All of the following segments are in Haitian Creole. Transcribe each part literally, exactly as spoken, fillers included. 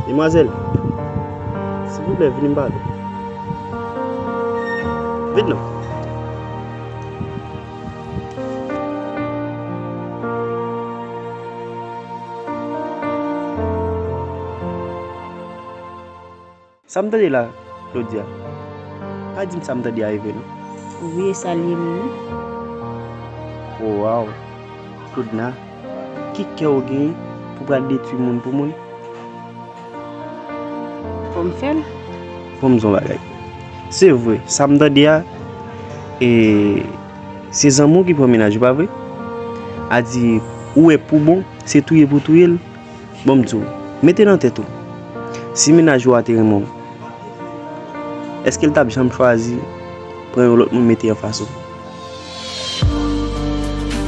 Demwazèl, silvouplè, vini m pale. Vin non. Sa m tande la, Claudia? Pa di m sa m tande a e vre, non. Wi, e sa l ye menm, wi. Oh, wow. Claudna, ki kè w genyen pou pral detwi moun pou moun? Fò m fè l. Bon, m di w yon bagay. Se vre, sa m tande a, e, se zanmi w ki pran mennaj ou, pa vre? A di, ou wè pou bon, se touye pou touye l. Bon, m di w, mete nan tèt ou, si mennaj ou a te renmen w, èske l t ap janm chwazi pran yon lòt moun mete anfas ou?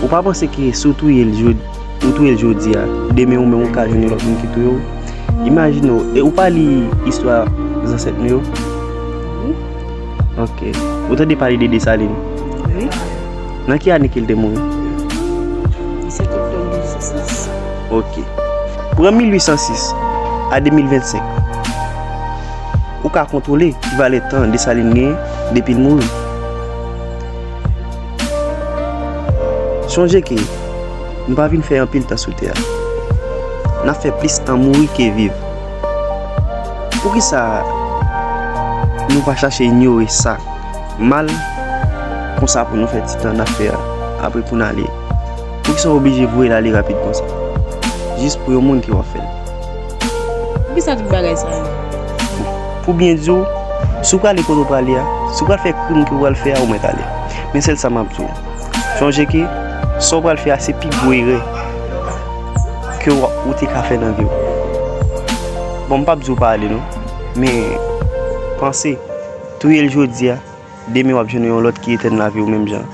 Ou pa panse ke si w touye l jodi, ou touye l jodi a, demen ou menm ou ka jwenn yon lòt moun ki touye w? Imajine w, e ou pa li istwa zansèt nou yo? Wi. Ok. Ou tande pale de Desalin? Wi. Nan ki ane ke l te mouri? Disèt oktòb mil uit san sis. Ok. Pou an mil uit san sis a de mil vennsenk, ou ka kontwole ki valè tan Desalin genyen depi l mouri. Sonje ke nou pa vin fè anpil tan sou tè a. N ap fè plis tan mouri ke viv. Poukisa nou pa chache inyore sa k mal konsa pou nou fè ti tan n ap fè a, apre pou n ale? Poukisa w oblije voye l ale rapid konsa? Jis pou yon moun ke w ap fè l. Poukisa tout bagay sa yo? Pou byen di w, si w prale kote w prale a, si w pral fè krim ke w pral fè a, ou mèt ale. Men sèl sa m ap di w. Sonje ke sa w pral fè a se pi gwo erè ke w, ou te ka fè nan vi w. Bon, m p ap di w pa ale non, men panse, touye l jodi a, demen w ap jwenn yon lòt ki etèn lavi w menm jan.